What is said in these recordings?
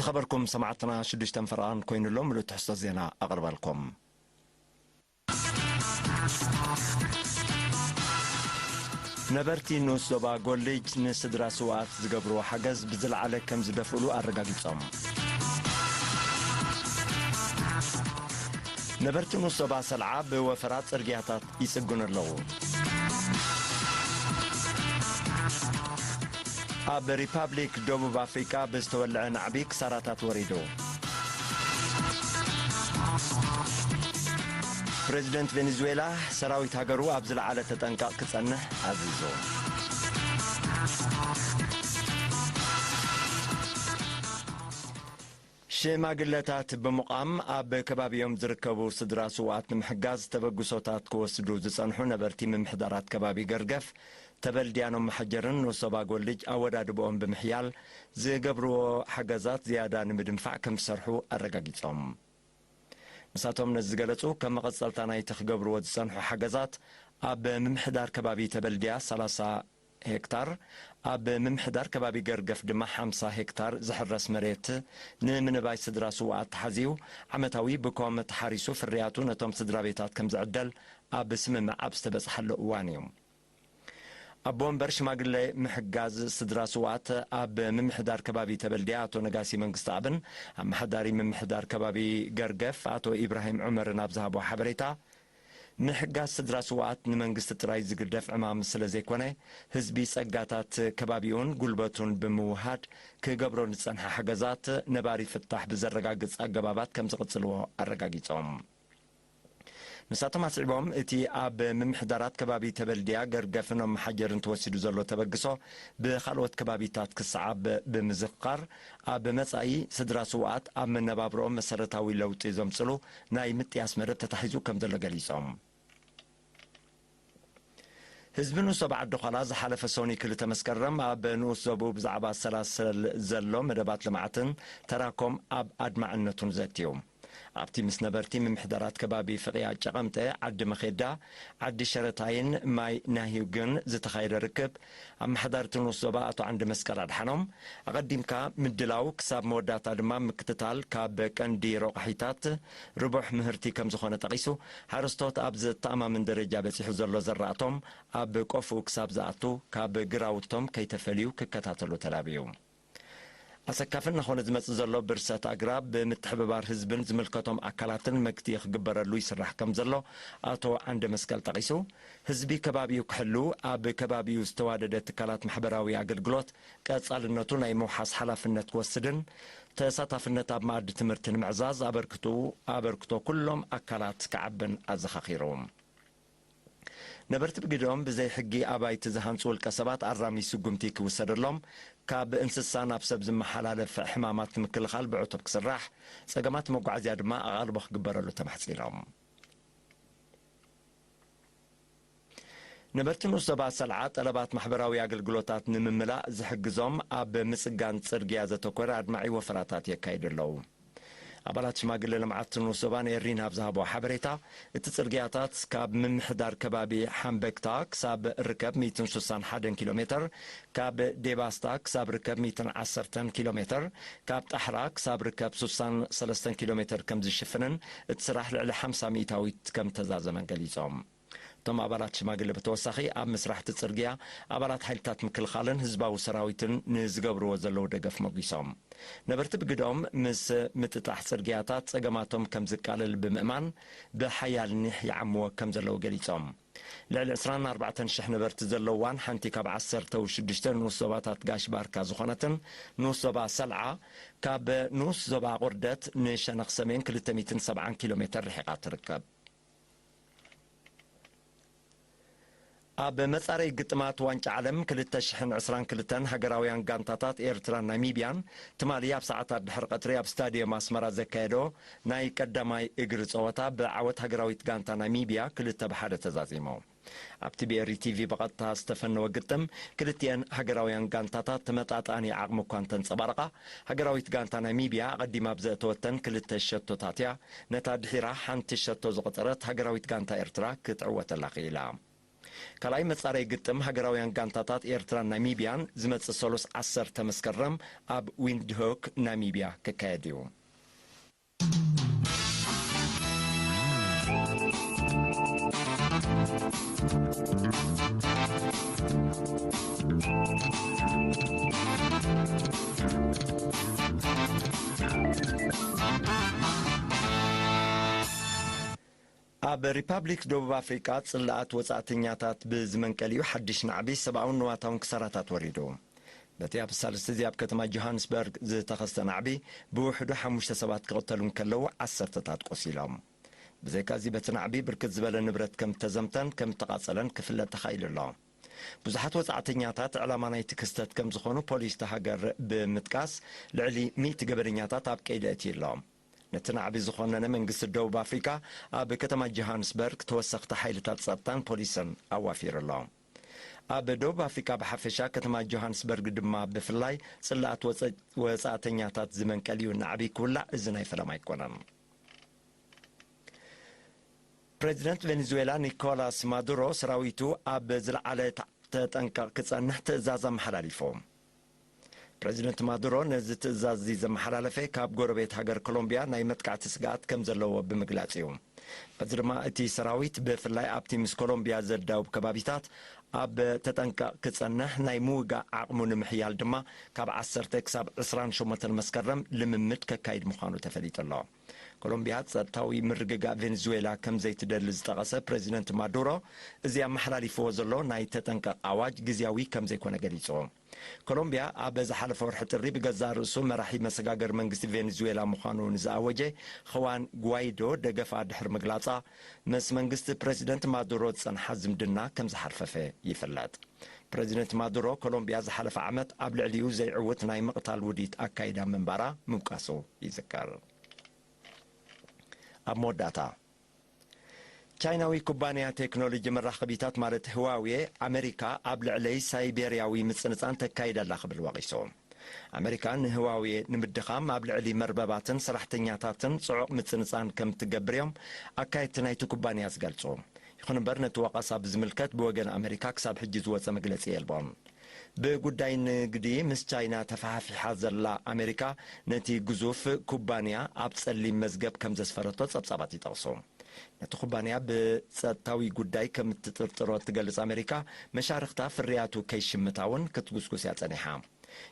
ዝኸበርኩም ሰማዕትና ሽዱሽተ ፈረቓን ኮይኑ ኣሎ። ምሉእ ትሕዝቶ ዜና ኣቕርበልኩም። ነበርቲ ንኡስ ዞባ ጎልጅ ንስድራ ስውኣት ዝገብርዎ ሓገዝ ብዝለዓለ ከም ዝደፍእሉ ኣረጋጊጾም። ነበርቲ ንኡስ ዞባ ሰልዓ ብወፈራ ጽርግያታት ይጽግኑ ኣለዉ። ኣብ ሪፓብሊክ ደቡብ ኣፍሪቃ ብዝተወልዐ ናዕቢ ክሳራታት ወሪዱ። ፕረዚደንት ቬኔዙዌላ ሰራዊት ሃገሩ ኣብ ዝለዓለ ተጠንቀቕ ክጸንሕ ኣዚዙ። ሽማግለታት ብምቋም ኣብ ከባቢኦም ዝርከቡ ስድራ ስውኣት ንምሕጋዝ ተበግሶታት ክወስዱ ዝጸንሑ ነበርቲ ምምሕዳራት ከባቢ ገርገፍ፣ ተበልድያኖም መሓጀርን ንኡስ ዞባ ጎልጅ ኣወዳድብኦም ብምሕያል ዝገብርዎ ሓገዛት ዝያዳ ንምድንፋዕ ከም ዝሰርሑ ኣረጋጊጾም። ንሳቶም ነዚ ዝገለጹ፣ ከም መቐጸልታ ናይቲ ክገብርዎ ዝጸንሑ ሓገዛት፣ ኣብ ምምሕዳር ከባቢ ተበልድያ ሰላሳ ሄክታር፣ ኣብ ምምሕዳር ከባቢ ገርገፍ ድማ ሓምሳ ሄክታር ዝሕረስ መሬት ንምንባይ ስድራ ስውኣት ተሓዝዩ፣ ዓመታዊ ብኮም ተሓሪሱ ፍርያቱ ነቶም ስድራ ቤታት ከም ዝዕደል ኣብ ስምምዕ ኣብ ዝተበጽሓሉ እዋን እዩ። ኣቦ ወንበር ሽማግለ ምሕጋዝ ስድራ ስውኣት ኣብ ምምሕዳር ከባቢ ተበልድያ ኣቶ ነጋሲ መንግስተኣብን ኣመሓዳሪ ምምሕዳር ከባቢ ገርገፍ ኣቶ ኢብራሂም ዑመርን ኣብ ዝሃቦ ሓበሬታ፣ ምሕጋዝ ስድራ ስውኣት ንመንግስቲ ጥራይ ዝግደፍ ዕማም ስለ ዘይኮነ፣ ህዝቢ ጸጋታት ከባቢኡን ጉልበቱን ብምውሃድ ክገብሮ ንጸንሐ ሓገዛት ነባሪ ፍታሕ ብዘረጋግጽ ኣገባባት ከም ዝቕጽልዎ ኣረጋጊጾም። ንሳቶም ኣስዒቦም፣ እቲ ኣብ ምምሕዳራት ከባቢ ተበልድያ፣ ገርገፍን ኦም መሓጀርን ተወሲዱ ዘሎ ተበግሶ ብኻልኦት ከባቢታት ክሰዓብ ብምዝኽኻር፣ ኣብ መጻኢ ስድራ ስውኣት ኣብ መነባብሮኦም መሰረታዊ ለውጢ ዘምጽሉ ናይ ምጥያስ መደብ ተታሒዙ ከም ዘሎ ገሊጾም። ህዝቢ ንኡስ ዞባ ዓዲ ዃላ ዝሓለፈ ሰኑይ ክልተ መስከረም ኣብ ንኡስ ዞብኡ ብዛዕባ ሰላሰል ዘሎ መደባት ልምዓትን ተራኮም ኣብ ኣድማዕነቱን ዘትዩ። ኣብቲ ምስ ነበርቲ ምምሕዳራት ከባቢ ፍቕያ ጨቐምጠ፣ ዓዲ መኼዳ፣ ዓዲ ሸረታይን ማይ ናሂግን ዝተኻየደ ርክብ፣ ኣመሓዳሪ እቲ ንኡስ ዞባ ኣቶ ዓንደ መስቀል ኣድሓኖም፣ ኣቐዲምካ ምድላው ክሳብ መወዳእታ ድማ ምክትታል ካብ ቀንዲ ረቋሒታት ርቡሕ ምህርቲ ከም ዝኾነ ጠቒሱ፣ ሓረስቶት ኣብ ዘተኣማምን ደረጃ በጺሑ ዘሎ ዘራእቶም ኣብ ቆፍኡ ክሳብ ዝኣቱ፣ ካብ ግራውቶም ከይተፈልዩ ክከታተሉ ተላብዩ። ኣሰካፊ እናኾነ ዝመጽእ ዘሎ ብርሰት ኣግራብ ብምትሕብባር ህዝብን ዝምልከቶም ኣካላትን መግትኢ ክግበረሉ ይስራሕ ከም ዘሎ ኣቶ ዓንደ መስቀል ጠቒሱ፣ ህዝቢ ከባቢኡ ክሕሉ ኣብ ከባቢኡ ዝተዋደደ ትካላት ማሕበራዊ ኣገልግሎት ቀጻልነቱ ናይ ምውሓስ ሓላፍነት ክወስድን ተሳታፍነት ኣብ መኣዲ ትምህርቲ ንምዕዛዝ ኣበርክቱ ኣበርክቶ ኩሎም ኣካላት ክዓብን ኣዘኻኺሩ። ነበርቲ ብግዲኦም ብዘይ ሕጊ ኣባይቲ ዝሃንጹ ውልቀ ሰባት ኣራሚ ስጉምቲ ክውሰደሎም፣ ካብ እንስሳ ናብ ሰብ ዝመሓላለፍ ሕማማት ንምክልኻል ብዕቱብ ክስራሕ፣ ጸገማት መጓዓዝያ ድማ ኣቓልቦ ክግበረሉ ተማሕጺኖም። ነበርቲ ንኡስ ዞባ ሰልዓ ጠለባት ማሕበራዊ ኣገልግሎታት ንምምላእ ዝሕግዞም ኣብ ምጽጋን ጽርግያ ዘተኮረ ኣድማዒ ወፈራታት የካይዱ ኣለዉ። ኣባላት ሽማግለ ልምዓት ንኡስ ዞባ ንኤሪና ኣብ ዝሃቦ ሓበሬታ፣ እቲ ጽርግያታት ካብ ምምሕዳር ከባቢ ሓምበግታ ክሳብ ርከብ ሚእትን ሱሳን ሓደን ኪሎ ሜተር፣ ካብ ዴባስታ ክሳብ ርከብ ሚእትን ዓሰርተን ኪሎ ሜተር፣ ካብ ጣሕራ ክሳብ ርከብ ሱሳን ሰለስተን ኪሎ ሜተር ከም ዝሽፍንን እቲ ስራሕ ልዕሊ ሓምሳ ሚእታዊት ከም ተዛዘመን ገሊጾም። እቶም ኣባላት ሽማግለ ብተወሳኺ ኣብ ምስራሕ እቲ ጽርግያ ኣባላት ሓይልታት ምክልኻልን ህዝባዊ ሰራዊትን ንዝገብርዎ ዘለዉ ደገፍ ሞጊሶም። ነበርቲ ብግዶም ምስ ምጥጣሕ ጽርግያታት ጸገማቶም ከም ዝቃለል ብምእማን ብሓያል ኒሕ ይዓምዎ ከም ዘለዉ ገሊጾም። ልዕሊ ዕስራን ኣርባዕተን ሽሕ ነበርቲ ዘለዋን ሓንቲ ካብ ዓሰርተ ሽዱሽተ ንኡስ ዞባታት ጋሽ ባርካ ዝኾነትን ንኡስ ዞባ ሰልዓ ካብ ንኡስ ዞባ ቁርደት ንሸነኽ ሰሜን ክልተ ሚእትን ሰብዓን ኪሎ ሜተር ርሒቓ ትርከብ። ኣብ መጻረይ ግጥማት ዋንጫ ዓለም ክልተ ሽሕን ዕስራን ክልተን ሃገራውያን ጋንታታት ኤርትራን ናሚብያን ትማሊ ኣብ ሰዓታት ድሕሪ ቀትሪ ኣብ ስታድየም ኣስመራ ዘካየዶ ናይ ቀዳማይ እግሪ ጸወታ ብዓወት ሃገራዊት ጋንታ ናሚብያ ክልተ ብሓደ ተዛዚሙ። ኣብቲ ብኤሪ ቲቪ ብቐጥታ ዝተፈነወ ግጥም ክልቲኤን ሃገራውያን ጋንታታት ተመጣጣኒ ዓቕሚ እኳ እንተንጸባረቓ፣ ሃገራዊት ጋንታ ናሚብያ ኣቐዲማ ብዘእተወተን ክልተ ሸቶታት እያ ነታ ድሒራ ሓንቲ ሸቶ ዝቐጸረት ሃገራዊት ጋንታ ኤርትራ ክትዕወተላ ክኢላ። ካልኣይ መጻረይ ግጥም ሃገራውያን ጋንታታት ኤርትራን ናሚብያን ዝመጽእ ሰሉስ ዓሰርተ መስከረም ኣብ ዊንድሆክ ናሚብያ ክካየድ እዩ። ኣብ ሪፓብሊክ ደቡብ ኣፍሪቃ ጽላኣት ወጻእተኛታት ብዝመንቀሊኡ ሓድሽ ናዕቢ ሰብኣውን ንዋታውን ክሳራታት ወሪዱ። በቲ ኣብ ሳልስቲ እዚ ኣብ ከተማ ጆሃንስበርግ ዝተኸስተ ናዕቢ ብውሕዱ ሓሙሽተ ሰባት ክቕተሉ እንከለዉ ዓሰርተታት ቆሲሎም። ብዘይካዚ በቲ ናዕቢ ብርክት ዝበለ ንብረት ከም እተዘምተን ከም እተቓጸለን ክፍለጥ ተኻኢሉ ኣሎ። ብዙሓት ወጻእተኛታት ዕላማ ናይቲ ክስተት ከም ዝኾኑ ፖሊስ እታ ሃገር ብምጥቃስ ልዕሊ ሚእቲ ገበነኛታት ኣብ ቀይዲ ኣእትዩ ኣሎ። ነቲ ናዕቢ ዝኾነነ መንግስቲ ደቡብ ኣፍሪካ ኣብ ከተማ ጆሃንስበርግ ተወሰኽቲ ሓይልታት ጸጥታን ፖሊስን ኣዋፊሩ ኣሎ። ኣብ ደቡብ ኣፍሪካ ብሓፈሻ ከተማ ጆሃንስበርግ ድማ ብፍላይ ጽላኣት ወጸ-፣ ወጻእተኛታት ዝመንቀል እዩ። ናዕቢ ክውላዕ እዚ ናይ ፈለማ ኣይኮነን። ፕሬዚደንት ቬኔዙዌላ ኒኮላስ ማዱሮ ሰራዊቱ ኣብ ዝለዓለ ተ-፣ ተጠንቀቕ ክጸንሕ ትእዛዝ ኣመሓላሊፉ። ፕሬዚደንት ማዱሮ ነዚ ትእዛዝ እዚ ዘመሓላለፈ ካብ ጎረቤት ሃገር ኮሎምቢያ ናይ መጥቃዕቲ ስግኣት ከም ዘለዎ ብምግላጽ እዩ። በዚ ድማ እቲ ሰራዊት ብፍላይ ኣብቲ ምስ ኮሎምቢያ ዘዳውብ ከባቢታት ኣብ ተጠንቀቕ ክጸንሕ ናይ ምውጋእ ዓቕሙ ንምሕያል ድማ ካብ ዓሰርተ ክሳብ ዕስራን ሸሞንተን መስከረም ልምምድ ከካይድ ምዃኑ ተፈሊጡ ኣሎ። ኮሎምቢያ ጸጥታዊ ምርግጋእ ቬኔዙዌላ ከም ዘይትደሊ ዝጠቐሰ ፕሬዚደንት ማዱሮ፣ እዚ ኣመሓላሊፍዎ ዘሎ ናይ ተጠንቀቕ ኣዋጅ ግዝያዊ ከም ዘይኮነ ገሊጹ። ኮሎምቢያ ኣብ ዝሓለፈ ወርሒ ጥሪ ብገዛእ ርእሱ መራሒ መሰጋገሪ መንግስቲ ቬኔዙዌላ ምዃኑ ንዝኣወጀ ኽዋን ጓይዶ ደገፋ ድሕሪ ምግላጻ፣ ምስ መንግስቲ ፕሬዚደንት ማዱሮ ዝጸንሓ ዝምድና ከም ዝሓርፈፈ ይፍለጥ። ፕሬዚደንት ማዱሮ፣ ኮሎምቢያ ዝሓለፈ ዓመት ኣብ ልዕሊኡ ዘይዕውት ናይ ምቕታል ውዲት ኣካይዳ ምንባራ ምውቃሱ ይዝከር። ኣብ መወዳእታ፣ ቻይናዊ ኩባንያ ቴክኖሎጂ መራኸቢታት ማለት ህዋዌ፣ ኣመሪካ ኣብ ልዕለይ ሳይቤርያዊ ምጽንጻን ተካይድ ኣላ ክብል ወቒሱ። ኣመሪካ ንህዋዌ ንምድኻም ኣብ ልዕሊ መርበባትን ሰራሕተኛታትን ጽዑቕ ምጽንጻን ከም ትገብር እዮም ኣካየድቲ ናይቲ ኩባንያ ዝገልጹ። ይኹን እምበር፣ ነቲ ወቐሳ ብዝምልከት ብወገን ኣመሪካ ክሳብ ሕጂ ዝወጸ መግለጺ የልቦን። ብጉዳይ ንግዲ ምስ ቻይና ተፈሓፊሓ ዘላ ኣሜሪካ፣ ነቲ ግዙፍ ኩባንያ ኣብ ጸሊም መዝገብ ከም ዘስፈረቶ ጸብጻባት ይጠቕሱ። ነቲ ኩባንያ ብጸጥታዊ ጉዳይ ከም እትጥርጥሮ እትገልጽ ኣሜሪካ፣ መሻርኽታ ፍርያቱ ከይሽምታ እውን ክትጉስጉስ እያ ጸኒሓ።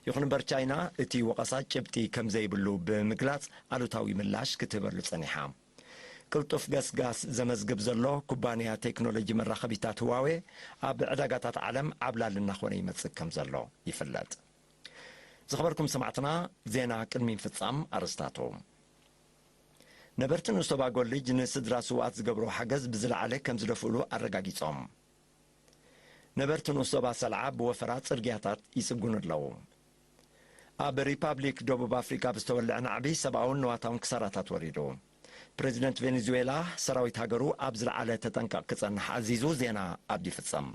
ይኹን እምበር፣ ቻይና እቲ ወቐሳ ጭብጢ ከም ዘይብሉ ብምግላጽ፣ ኣሉታዊ ምላሽ ክትህበሉ ጸኒሓ። ቅልጡፍ ገስጋስ ዘመዝግብ ዘሎ ኩባንያ ቴክኖሎጂ መራኸቢታት ህዋዌ፣ ኣብ ዕዳጋታት ዓለም ዓብላሊ እናኾነ ይመጽእ ከም ዘሎ ይፍለጥ። ዝኸበርኩም ሰማዕትና፣ ዜና ቅድሚ ምፍጻም ኣርእስታቱ። ነበርቲ ንኡስ ዞባ ጎልጅ ንስድራ ስውኣት ዝገብርዎ ሓገዝ ብዝለዓለ ከም ዝደፍእሉ ኣረጋጊጾም። ነበርቲ ንኡስ ዞባ ሰልዓ ብወፈራ ጽርግያታት ይጽግኑ ኣለዉ። ኣብ ሪፓብሊክ ደቡብ ኣፍሪካ ብዝተወልዐ ናዕቢ ሰብኣውን ንዋታውን ክሳራታት ወሪዱ። ፕሬዚደንት ቬኔዙዌላ ሰራዊት ሃገሩ ኣብ ዝለዓለ ተጠንቀቕ ክጸንሕ ኣዚዙ። ዜና ኣብዲ ይፍጸም።